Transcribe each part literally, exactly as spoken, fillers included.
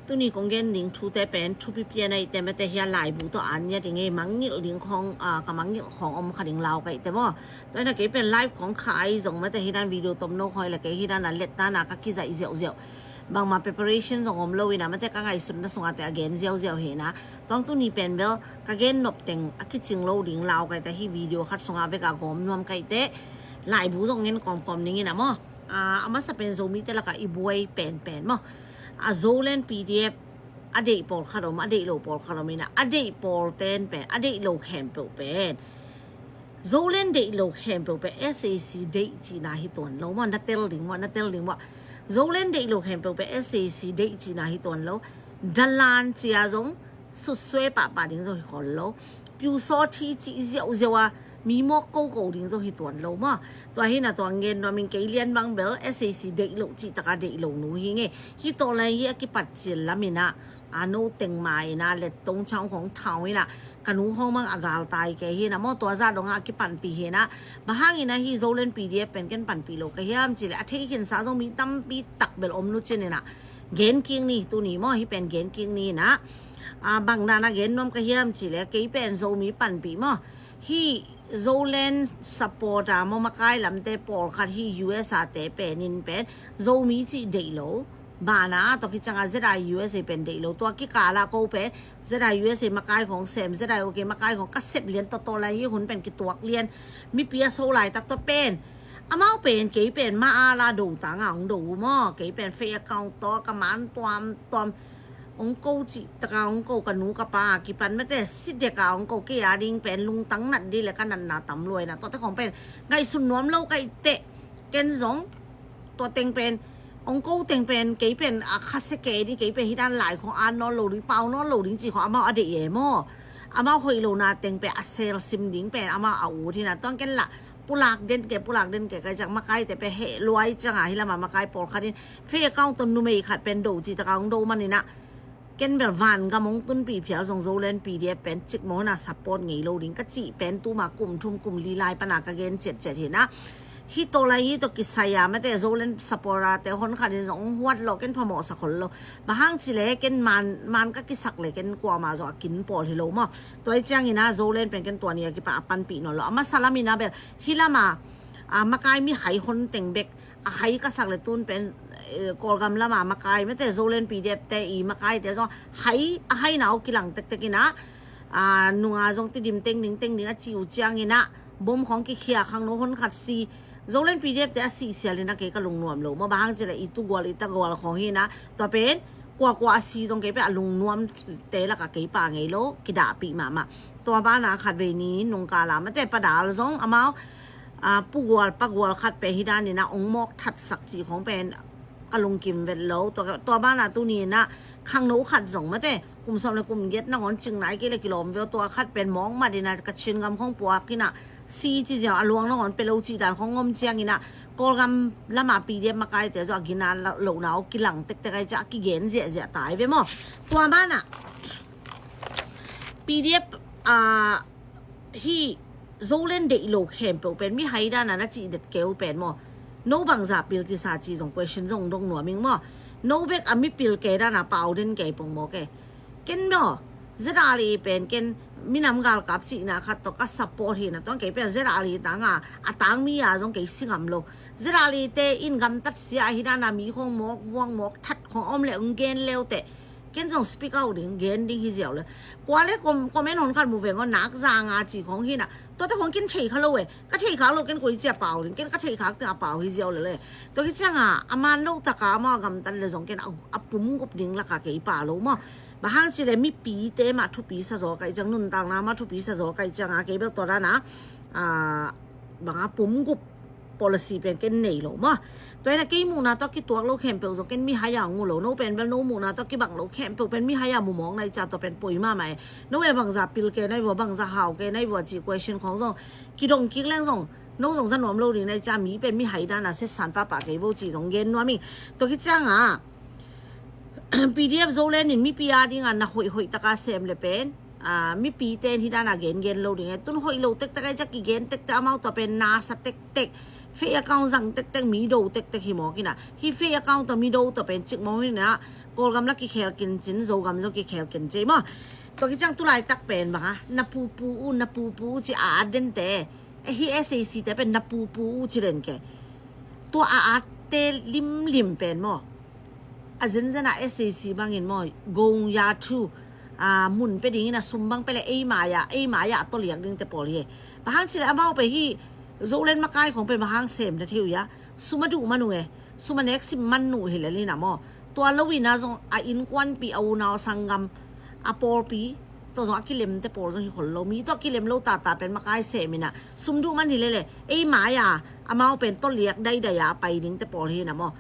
Tuni kong gen ding thute pen thupi pian a ih te mate, hia laibu tawh an ngiat ding ei, mangngilh ding khawng, ah, ka mangngilh khawng om kha ding lau ka ih te maw. Tua ina kei pen live khawng kha a ih zong mate, hi dan video tomno khawng ih la kei hi dan a let dan a ka kizaih ziauziau. Bangmah preparation zong om lo ina mate, ka ngaihsutna sungah te a gen ziauziau hi ina. Tuang tuni pen bel ka gen nop teng a kicing lo ding lau ka ih te, hi video khat sungah bek a gawm nuam ka ih te. Laibu zong ngen kawmkawm ding ina maw. Ah, a masa pen Zomite lakah i buai penpen maw. A Zoland P D F a deih pawlkhat om, a deih lo pawlkhat om ina, a deih pawl ten pen, a deih lo khempeuh pen, Zoland deih lo khempeuh pen S A C deih cihna hi tuan lo maw, na tel ding maw, na tel ding maw. Zoland deih lo khempeuh pen S A C deih cihna hi tuan lo. Dalan cia zong sutsuai pahpah ding zong hi khol lo. Piusaw thi cih ziauziau a mi mawk koko ding zong hi tuan lo maw. Tua hi na tua ngen nuam ing, kei lian bang bel S A C deih lo cih taka deih lo nu hi ngei. Hi tawh lai hi a kipat cil lam ina, a no teng ma ina, let tong chang khawng thau ina, ka nu khawng mang a gal tai kei hi na maw, tua zah dong a kipanpih hi na. Bang hang ina hi Zoland P D F pen ken panpih lo ka hiam cih leh, a thei khinsa zong mi tampi tak bel om nu cin ina. Gen kik ni tuni maw, hi pen gen kik ni ina. Ah, bang dan a gen nuam ka hiam cih leh, kei pen Zomi panpih maw. Hi Zoland supporter maw, makai lamte pawlkhat hi U S A te pen in pen Zomi cih deih lo. Bana tua kicianga Z I U S A pen deih lo. Tua kikala ko pen Z I U S A makai khawng sem, Z I O K makai khawng ka sep lian tawh tawh lai hi hun pen kituak lian. Mipi a so laitak tawh pen, amau pen kei pen ma a la do tanga hong do uh maw. Kei pen fake account tawh ka man tuamtuam. Hong ko cih taka hong ko, ka nu ka pa kipan mate, si deka hong ko, kei a ding pen lungtang nat dih le ka natna tam luai na. Tuate khawng pen ngaihsun nuam lo ka ih teh. Ken zong tua teng pen, hong ko teng pen, kei pen a khasia kei dih, kei pen hi dan lai khawng an nawn lo ding, pau nawn lo ding cih khawng amau a deih e maw. Amau hoih lo na teng pen a sel sim ding pen amau a ut hi na. Tuang ken lah pulak den ke, pulak den ke, ka ih ciang makaite pen heh luai cianga hi lama makai pawlkhat in fake account tawh numei khat pen do cih taka hong do man ina. Ken bel van gam hong tunpih phial zong Zoland P D F pen cik mawhna support ngei lo ding ka cih pen tuma kum thum kum li lai pana ka gen ciatciat hi na. Hi tawh lai hi tawh kisai a mate, Zoland supporter te hon khat in zong hong huat lo, ken phamawh sa khol lo. Bang hang cih leh ken man, man ka kisak leh ken kuama zong a kin pawl hi lo maw. Tua ih ciang ina Zoland pen ken tua ni a kipan a panpih nawn lo. A masa lam ina bel hi lama, ah, makai mi hai hon teng bek a hai ka sak le tun pen, eh, Kawlgam lama makai mate, Zoland P D F te i makaite zong hai, a haina uh kilang tektek ina, ah, nunga zong Tidim teng ding, teng ding a ci uh ciang ina, bom khawng kikhia, khangno hon khat si, Zoland P D F te a si sial ina kei ka lungnuam lo maw. Bang hang cih leh i tugual i tagual khawng hi ina, tua pen kuakua a si zong kei pen a lungnuam te laka kei pa ngei lo, kidahpih mahmah. Tua bana khatvei ni nungkala mate, Pa Dal zong amau, ah, pugual pagual khat pen hi dan ina hong mawk thatsak cih khawng pen ka lungkim vet lo. Tua, tua bana tuni ina khangno khat zong mate, kum sawm le kum giat nangawn cing nai kei le kilawm veu, tua khat pen mawk mat ina Kachin gam khawng puak ina si ci ziau, a luang nangawn pe lo cih dan khawng om ciang ina Kawlgam lama P D F makaite zong a gina lo, lohna uh kilang tektek ai ciah a kigen ziahziah tai ve maw. Tua bana P D F, ah, hi Zoland deih lo khempeuh pen mi hai dana na cih det keu pen maw. No bangzah pil kisa ci zong question zong dong nuam ing maw. No bek a mi pil ke dana pau den kei pong maw ke. Ken maw, Z R A pen ken minam galkap cihna khat tawh ka support hi na, tuang kei pen Z R A tanga a tang mi a zong kei si ngam lo. Z R A te in gamtat sia ahi dana mi khawng mawk vuang mawk that khawng om le ung gen leu teh. Ken zong speak out ding, gen ding hi ziau le. Kua le kom-, comment hon khat mu veng aw, nak zanga ci khawng hi na. Tuate khawng ken thei kha lo e. Ka thei khak lo ken koi cia pau ding. Ken ka thei khak teng a pau hi ziau le le. Tua hi cianga, a man lo taka amau a gamtat le zong ken a, a pum gup ding laka kei pa lo maw. Bang hang ci le mipite mah thupi sa zaw ka ih ciang, nuntakna mah thupi sa zaw ka ih cianga, kei bel tua dana, ah, banga pum gup policy pen ken nei lo maw. Tua ina kei muhna tawh kituak lo khempeuh zong ken mihai a ngu lo, no pen bel no muhna tawh kibang lo khempeuh pen mihai a mumawk nai cia tua pen poi mahmah e. No e bangza pil ke nai vua, bangza hau ke nai vua cih question khawng zong kidong kik leng zong no zong za nuam lo ding nai cia, mi pen mihai dana setsan pahpah kei vo cih zong gen nuam ing. Tua khit cianga P D F Zoland in mipi a dinga na hoihhoih taka sem le pen Mipite in hih dana gengen lo ding e. Tun hoih lo tektek ahi ciang kigen tektek, amau tua pen nasa tektek, fake account zang tektek, mi do tektek hi mawk inah. Hih fake account tawh mi do tawh pen cik mawk hi inah. Kawlgam la kikhel kin cin, Zogam zong kikhel kin cei maw. Tua kiciang tulaitak pen bang a, na pupu uh, na pupu uh ci a at dente. Hih S A C te pen na pupu uh ci den ke. Tua a atte limlim pen maw, a zenzen a S A C bangin maw, gong ya thu mun pe dingin a sum bang pe le ei mai-ah, ei mai-ah a tawliak dingte pawl hi. Bang hang cileh amau pe hih Zoland makai khong pe bang hang sem na thei uh hia? Sum a duh man uh e. Sum a nek sim man uh hi le lina maw. Tua lo ina zong a innkuanpih, a unau, a sanggam, a pawlpi tawh zong a kilemte pawl zong hi khol lo. Mi tawh a kilem lo tata pen makai sem ina sum duh man hi lele, ei mai-a amau pen tawliak daidai-a a pai dingte pawl hi na maw.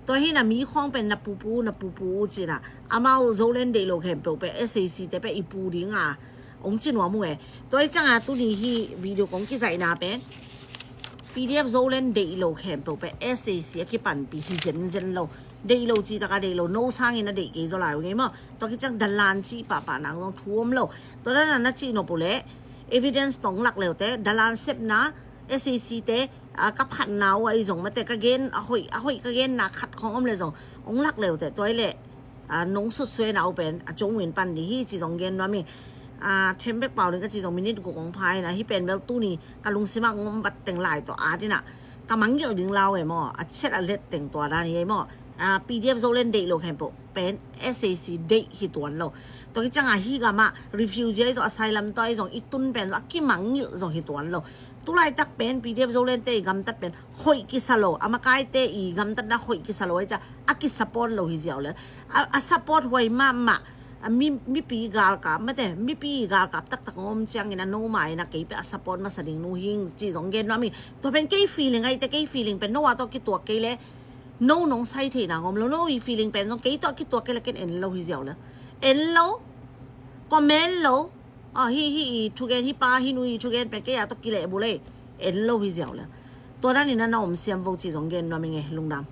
Tua hi na mi khawng pen na pupu, na pupu uh cina, amau Zoland deih lo khempeuh pen S A C te pen i pu dinga ong ci nuam uh e. Tua hi cianga tuni hi video kong kizaihna pen P D F Zoland deih lo khempeuh pen S A C a kipanpi hi zenzen lo. Deih lo citaka deih lo, no sangin a deih kei zaw lai uh ngei maw. Tua kiciang dalan cih pahpah nang zong thu om lo. Tua dana na cih nop uh leh evidence tawh ong lak leute, dalan sepna S A C te ka phatna uh ahi zong mate, ka gen a hoih, a hoih ka genna khat khawng om le zong ong lak leute. Tua hi leh nong sutsuena uh pen a cong uh in pan dih hi ci zong gen nuam hi. Thembek pau ding ka ci zong minute guk ong pha hi na, hih pen bel tuni ka lungsim ah ong om vat teng lai tawh at ina ka mangngilh ding lau e maw, a ciat a let teng tua dan hi e maw. P D F Zoland deih lo khempeuh pen S A C deih hi tuan lo. Tua hi cianga hih gamah refugee ahi zong, asylum tawh ahi zong i tun pen zong a kimangngilh zong hi tuan lo. Tulaitak pen P D F Zoland te i gamtat pen hoih kisa lo, a makaite i gamtatna hoih kisa lo ahi ciang a kisupport lo hi ziau le. A, a support huai mahmah, a mi, mipi galkap mate, mipi galkap taktak ngom ciangin a no mai na kei pe a support masa ding nu hing ci zong gen nuam hi. Tua pen kei feeling ahi te, kei feeling pen no a tawh kituak kei le no nong sai theihna ngom lo, no i feeling pen zong kei tawh kituak kei le ken en lo hi ziau le. En lo, comment lo, hi, hi i thugen, hi pa hi nu i thugen pen kei a tawh kileh bu le, en lo hi ziau le. Tua danin a na om siam vo ci zong gen nuam hi nge, lungdam.